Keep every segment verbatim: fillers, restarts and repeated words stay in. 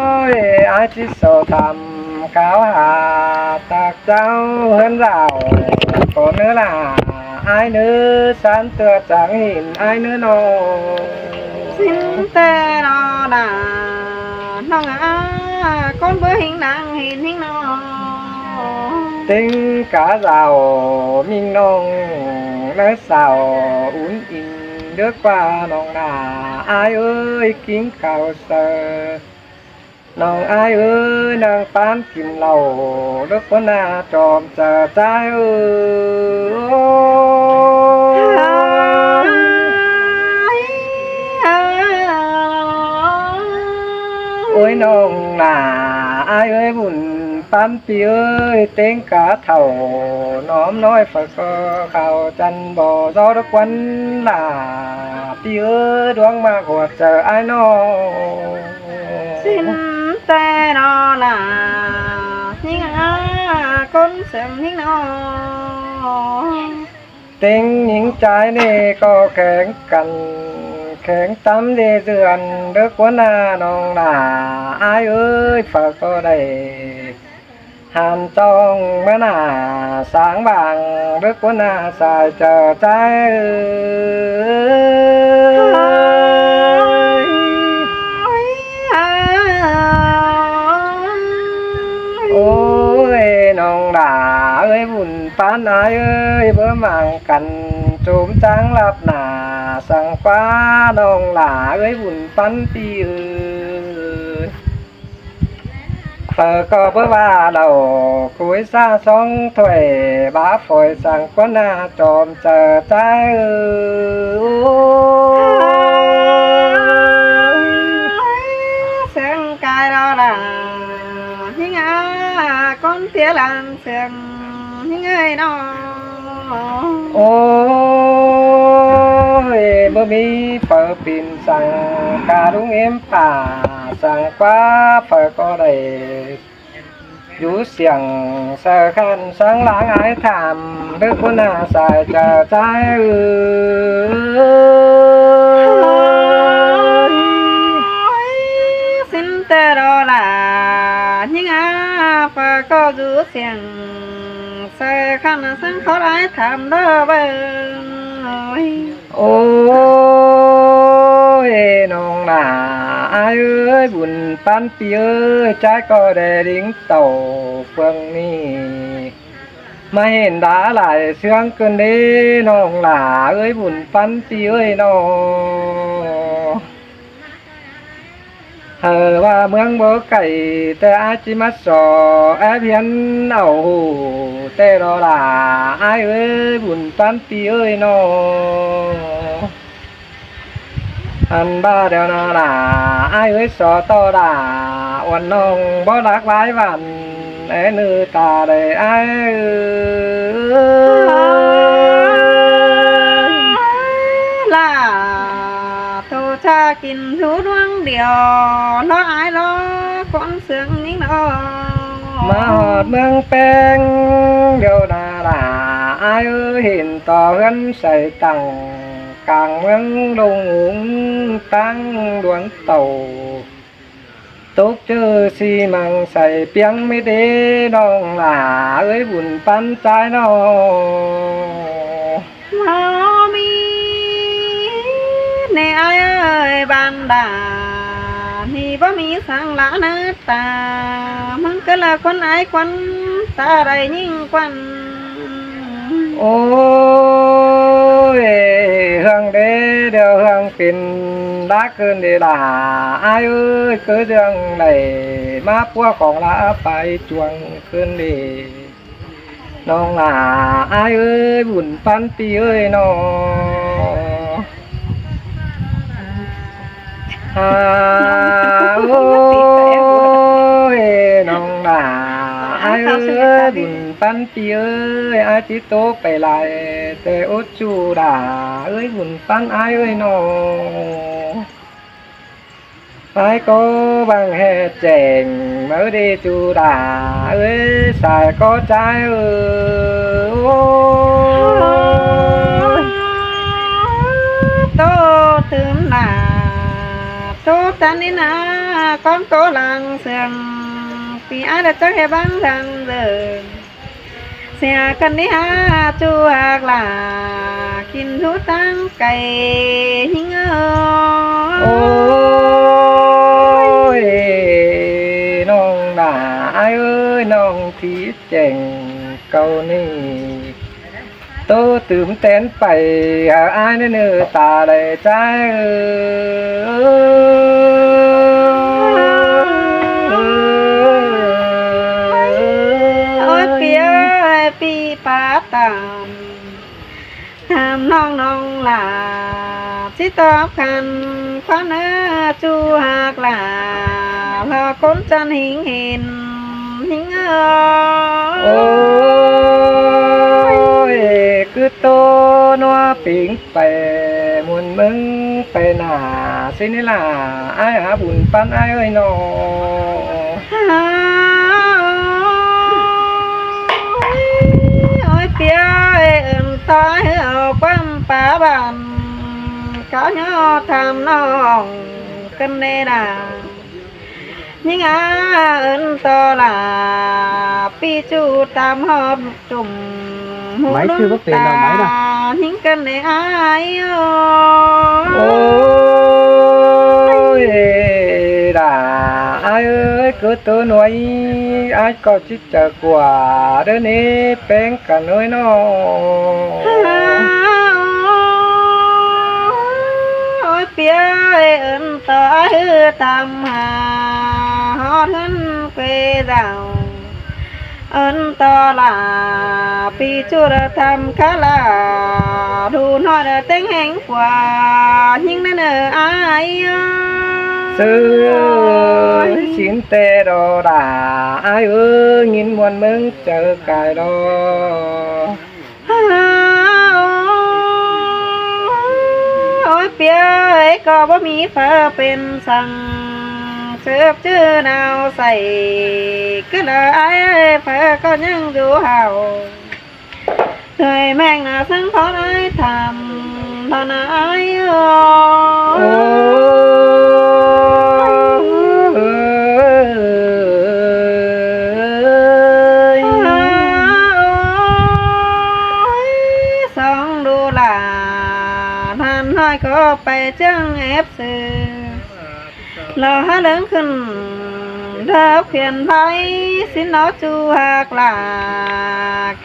Ôi, ải ꞌchí so tham kháo hả tặc chảu ꞌhướn dảo ꞌcọ ꞌnớ lả. Ải ꞌnớ sán ꞌtưa chắng hên ải ꞌnớ ꞌnọng. ꞌSịn ꞌtẹ ꞌnọ nả ꞌnọng a, ꞌcốn báu ꞌhịn nẳng hên ꞌhịn ꞌnọng. ꞌTếng cá dảo ꞌminh ꞌnọng ꞌnớ sảo ún in đớc ꞌquá ꞌnọng nả. Ải ới, kin khảu saư ꞌnọng ải ới, ꞌnăng ꞌpán kin lảu đớc ꞌquá ꞌna chom chaư ꞌchái ới. Ôi ꞌnọng nả, ải ới, bun ꞌpắn ꞌpi ới, ꞌtếng cá thảu ꞌnóm ꞌnọi phaư ꞌcọ khảu chăn ꞌpo do đớc ꞌquá ꞌna ꞌpi ới, ꞌluống ꞌmá ꞌhuột chaư ải ꞌnọng. ꞌSịn ꞌtẹ ꞌnọ nả ꞌnhính a, ꞌcốn sương ꞌnhính ꞌnọng. ꞌTếng ꞌnhính ꞌchái ꞌnị ꞌcọ khéng căn, khéng tắm đi dươn đớc ꞌquá ꞌna ꞌnọng nả. Ải ới, phaư ꞌcọ đảy hăn ꞌtong ꞌmá nả sáng bảng đớc ꞌquá ꞌna sai chaư ꞌchái ới. Ôi ꞌnọng nả ới, bun ꞌpắn ải ới, báu mảng căn chốm chắng lắp nả săng ꞌquá ꞌnọng nả ới, bun ꞌpắn ꞌpi ới. Phaư ꞌcọ báu ꞌva lảu, cối ꞌsá sóng thuổi bá phổi săng ꞌquá ꞌna chom chaư ꞌchái ới. Sương cai ꞌnọ nả ꞌnhính a, ꞌcốn ꞌtía lăng sương ꞌnhính ới ꞌnọng. Ôi, báu ꞌmí phaư pên săng cá đúng ꞌếm pả săng ꞌquá, phaư ꞌcọ đảy dú siêng saư khăn sáng láng ải tham đớc ꞌquá ꞌna sai chaư ꞌchái ới. ꞌSịn ꞌtẹ ꞌnọ nả ꞌnhính a, phaư ꞌcọ dú siêng saư khăn sáng khót ải tham đa bơ. Ôi ꞌnọng nả ải ới, bun ꞌpắn ꞌpi ới, ꞌchái ꞌcọ đảy đính tảu phường ꞌnị ꞌmá hên đá lai ꞌsướng ꞌcứn đế ꞌnọng nả ới, bun ꞌpắn ꞌpi ới ꞌnọ. Hảư ꞌva ꞌmướng báu cảy ꞌtẹ ải ꞌchí ꞌmá so ép hiến ảo hủ ꞌtẹ ꞌnọ nả ải ới, bun ꞌpắn ꞌpi ới ꞌnọ. Ăn ꞌva điêu ꞌnọ nả ải ới, so ꞌtọ đả uôn ꞌnọng báu lác ꞌvái vẳn é ꞌnư ta đảy ải. Lả tô cha kin dú ꞌluống điêu ꞌnọ ải ꞌnọ, ꞌcốn sương ꞌnhính ꞌnọng. ꞌMá ꞌhọt ꞌmướng ꞌpéng điêu nả nả ải ới, hên ꞌto ꞌhướn say tẳng cang ꞌmướng ꞌlống úng ꞌtáng ꞌluống tảu. Tốc ꞌchớ ꞌsị măng say piếng mết đế ꞌnọng nả ới, bun ꞌpắn ꞌchái ꞌnọ. ꞌMá ꞌmí ꞌnị ải ới, ban đả ꞌnị báu ꞌmí săng lả ꞌnớ ta, ꞌmướng ꞌcứ ꞌlạ ꞌquắn ải ꞌquắn, ta đảy ꞌnhính ꞌquắn. Ôi, ꞌhướng đế điêu ꞌhướng pên đá ꞌcứn đi lả ải ới, ꞌcứ ꞌdương đảy ꞌmá ꞌpúa khong lả pay chuông ꞌcứn đi. ꞌNọng nả ải ới, bun ꞌpắn ꞌpi ới ꞌnọ. Ha, ôi, ꞌnọng nả ải ới, bun ꞌpắn ꞌpi ới, ải ꞌchí tố pay lai, ꞌtẹ út ꞌchu đả ới, bun ꞌpắn ải ới ꞌnọ. Ải ꞌcọ bang ꞌhẹ chẻng máư đi ꞌchu đả ới, sai ꞌcọ ꞌchái ới. Tô tứm nả, tô ꞌtắn đi nả, ꞌCóng ꞌtố lăng sương, ꞌpi ái ꞌlạ chắng ꞌhế báng răng dơ. ꞌSịa căn ꞌnị hák ꞌchu ꞌhặc lả, kin ꞌhụ ꞌtáng cay ꞌhính ơi. Ôi, ꞌnọng lả ái ơi, ꞌnọng thí chẻng cau ꞌnị ꞌtố tứm tén pay, hảư ái ꞌnớ ꞌnư ta đảy ꞌchái ơi. Ôi, ꞌpi ơi, ꞌpi pá tăm tham ꞌnọng ꞌnọng lả, ꞌchí tóp khăn ꞌquám ꞌnớ ꞌchu ꞌhặc lả, ꞌlạ ꞌcốn chăn ꞌhính hên ꞌhính ơi. Ôi, cứ ꞌtố ꞌnua pính pay muôn ꞌmứng pay nả ꞌsịn ꞌnị lả, ái hák bun ꞌpắn ái ơi ꞌnọ. Ôi, ꞌpi ơi, ơn ꞌtoi ꞌhứ au ꞌquám pá bản cáo ꞌnhó tham ꞌnọng căn ꞌnị lả. ꞌNhính a, ơn ꞌto lả, ꞌpi ꞌchu tam ꞌhọt chum ꞌhụ ꞌnung ta ꞌnhính căn ꞌnị ái ơi. Ôi, lả ái ơi, cứ ꞌtố ꞌnua ái ꞌcọ ꞌchí chaư ꞌquá ꞌlới ꞌnị, ꞌpéng căn ơi ꞌnọ. Ôi, ꞌpi ơi, ơn ꞌto ái ꞌhứ tam hả ꞌhọt ꞌhướn quê dao. Ơn ꞌto lả, ꞌpi ꞌchu đa tham khá lả, ꞌhụ ꞌnọi đa ꞌtếng ꞌhéng ꞌquá ꞌnhính ꞌnớ ꞌnư ái ơi. ꞌSứ ơi, sín ꞌtẹ đo lả ái ơi, ꞌnghín muôn ꞌmứng chaư cai đo. Ôi, ꞌpi ơi, ꞌcọ báu ꞌmí phaư pên săng, sớp ꞌchư nao sảy, cứ lả ái ơi, phaư ꞌcọ ꞌnhắng dú hảư. Đuổi ꞌmẹng nả săng khót ái tham, ꞌtoi nả ái ơi. Ôi, song đu lả, ꞌnặn ꞌnọi ꞌcọ pay ꞌchương ép sư. Lỏ hák ꞌlớng khửn, đớp phiên bái, sín nó ꞌchu ꞌhặc lả,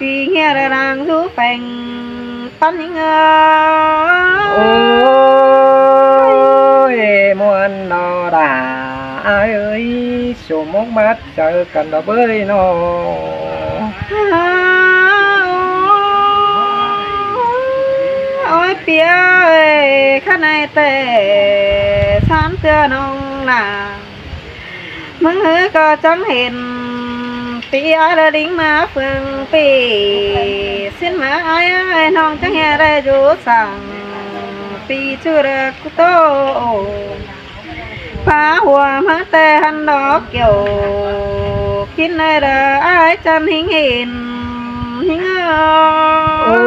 ꞌki ꞌnghia đa đang dú pheng, ꞌpắn ꞌnhính ơi. Ôi, muôn nó lả ái ơi, sổ mốc mát chaư căn đo bới ꞌnọ. Ôi, ꞌpi ơi, khá ꞌnị ꞌtẹ, ꞌsán ꞌtưa ꞌnọng lả. ꞌMứng ꞌhứ ꞌcọ chắng hên, ꞌpi ái đa đính ꞌmá phương ꞌpi, sín ꞌmá ái ơi, ꞌnọng chắng ꞌhế đa dú săng, ꞌpi ꞌchu đa ꞌcú ꞌtố. Pá hua ꞌmá ꞌtẹ hăn đó kiẻo, kin ơi đa ái chăn ꞌhính hên, ꞌhính ơi.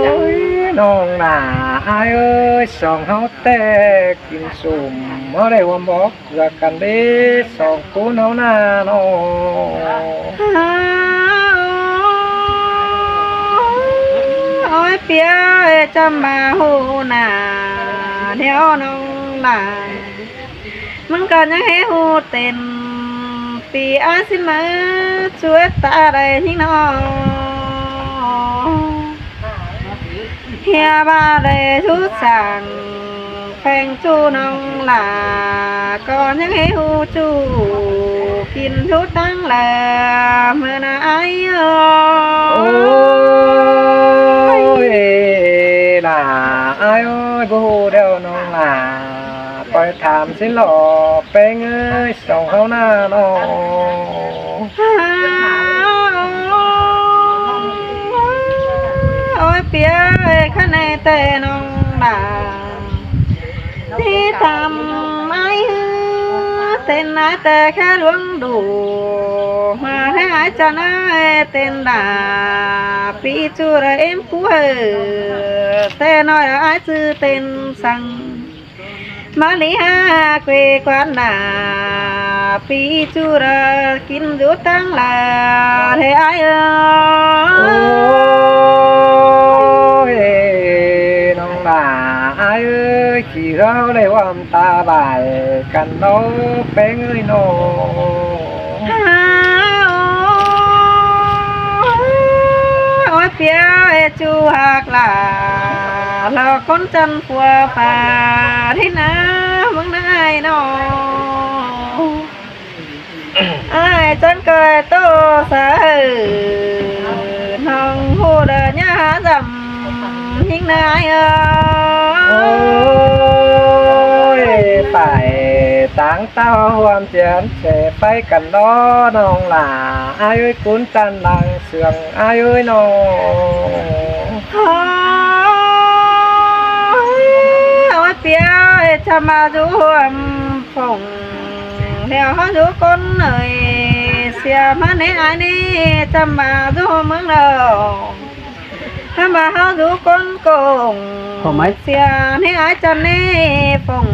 Ôi, ꞌnọng lả ái ơi, song ꞌháu ꞌtẹ kin sum, ꞌháu đảy hua bók dưa căn đế, song ꞌcốn ꞌháu ꞌnạ ꞌnọ. Ôi, ꞌpi ơi, chăm ꞌmá ꞌhụ nả, ꞌnéo ꞌnọng lả. ꞌMứng ꞌcọ ꞌnhắng ꞌhế ꞌhụ tên, ꞌpi ái sín ꞌmá ꞌchu ét ta đảy ꞌnhính ꞌnọ. ꞌHia ꞌva đảy dú săng, pheng ꞌchu ꞌnọng lả, ꞌcọ ꞌnhắng ꞌhế ꞌhụ ꞌchu, kin dú ꞌtáng lả, ꞌmưa nả ái ơi. Ôi, lả ái ơi, báu ꞌhụ đeo ꞌnọng lả. Khỏi tham sín lỏ, pheng ơi, song ꞌháu ꞌnạ ꞌnọ. Ôi, ꞌpi ơi, khá ꞌnị ꞌtẹ ꞌnọng lả. ꞌTí tham ái ꞌhứ, tên ái ꞌtẹ khá ꞌluống đủ, ꞌmá ꞌhế ái chăn ái tên lả, ꞌpi ꞌchu đa ꞌếm ꞌcú ơi, ꞌtẹ ꞌnọi ái ꞌchư tên săng. ꞌMá ꞌli hák quê quán nả, ꞌpi ꞌchu đa kin dú ꞌtáng ꞌlạ ꞌtẹ ải ơi. Ôi, ꞌnọng ꞌlạ ải ơi, ꞌchí ꞌháu đảy ꞌhuôm ta ꞌvạy căn ꞌnớ ꞌpéng ơi ꞌnọng. Ôi, ꞌpi ơi, ꞌchu ꞌhặc ꞌlạ, ꞌlạ ꞌcốn chăn phua pha đi nả ꞌmướng ꞌnặn ải ꞌnọng. Ải chắng ꞌcoi ꞌtố sa hảư, ꞌnọng ꞌhụ đa ꞌnhá hák dăm ꞌnhính nả ải ơi. Ôi, phải táng ꞌtạu ꞌhuôm chiên sẻ ꞌpháy căn ꞌnớ ꞌnọng ꞌlạ ải ơi, ꞌcốn chăn lăng sương ải ơi ꞌnọng. Ôi, ꞌpi ơi, chăm ꞌmá dú ꞌhuôm phông, ꞌlẹo ꞌháu dú ꞌcốn ơi, sia ꞌmá ꞌnê ải ꞌnê, chăm ꞌmá dú ꞌhuôm ꞌmướng ꞌlẹo. Hák ꞌmá ꞌháu dú ꞌcốn công, sia ꞌnê ải chăn ꞌnê phông,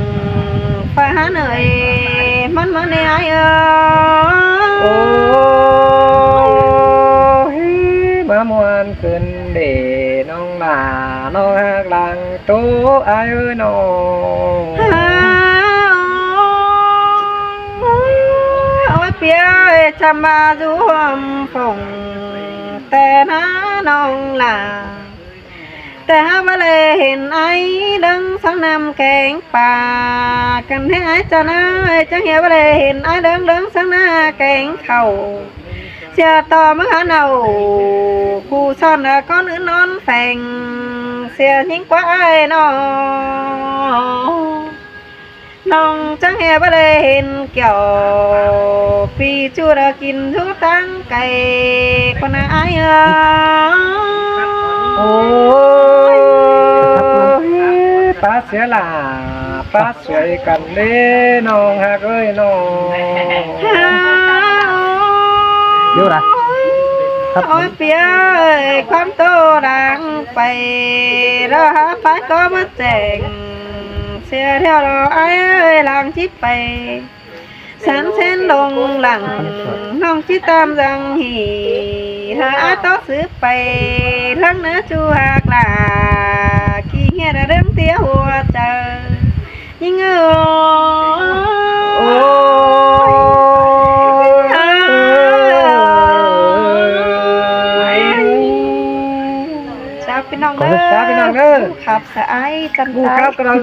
phải hák ꞌnới ꞌmắn ꞌmá ꞌnê ải ơi. Ôi, ꞌmá ꞌmuôn khửn đê ꞌnọng ꞌlạ, ꞌnọng ꞌhặc lăng ꞌtố ải ơi ꞌnọng. Ôi, ꞌpi ơi, chăm ꞌmá dú ꞌhuôm phông, ꞌtẹ nả ꞌnọng ꞌlạ. ꞌTẹ hák báu đảy hên ải ꞌlớng sắng ꞌnặm kéng pả, căn ꞌnê ải chăn ơi, chắng ꞌhịa báu đảy hên ải ꞌlớng ꞌlớng sắng ꞌnặm kéng khảu. Sia ꞌto ꞌmá hák ꞌnặn, ꞌcú son ꞌcốn ứn ꞌnón pheng, sia ꞌnhính ꞌquá ải ꞌnọng. ꞌNọng chắng ꞌhịa báu đảy hên kiẻo, ꞌpi ꞌchu đa kin dú ꞌtáng cai ꞌcốn nả ải ơi. Ôi, pá sia ꞌlạ, pá sia căn đê ꞌnọng ꞌhặc ơi ꞌnọng. Ôi, ꞌpi ơi, ꞌquám ꞌtố đang pay, ꞌlẹo hák ꞌpái ꞌcó báu chẻng, sia ꞌlẹo ꞌló ải ơi lăng ꞌchí pay. Sán ꞌsến lông lẳng, ꞌnọng ꞌchí tam dăng hỉ, hák ải ꞌtố sứ pay, lăng ꞌnớ ꞌchu ꞌhặc ꞌlạ, ꞌkí ꞌnhá đa ꞌlớng ꞌtía hua chaư. ꞌNhính ơi. Ôi. Chào ꞌpi ꞌnọng ꞌnớ. Chào ꞌpi ꞌnọng ꞌnớ. Khắp sa ải chăm ꞌchu ꞌhặc ꞌlạ.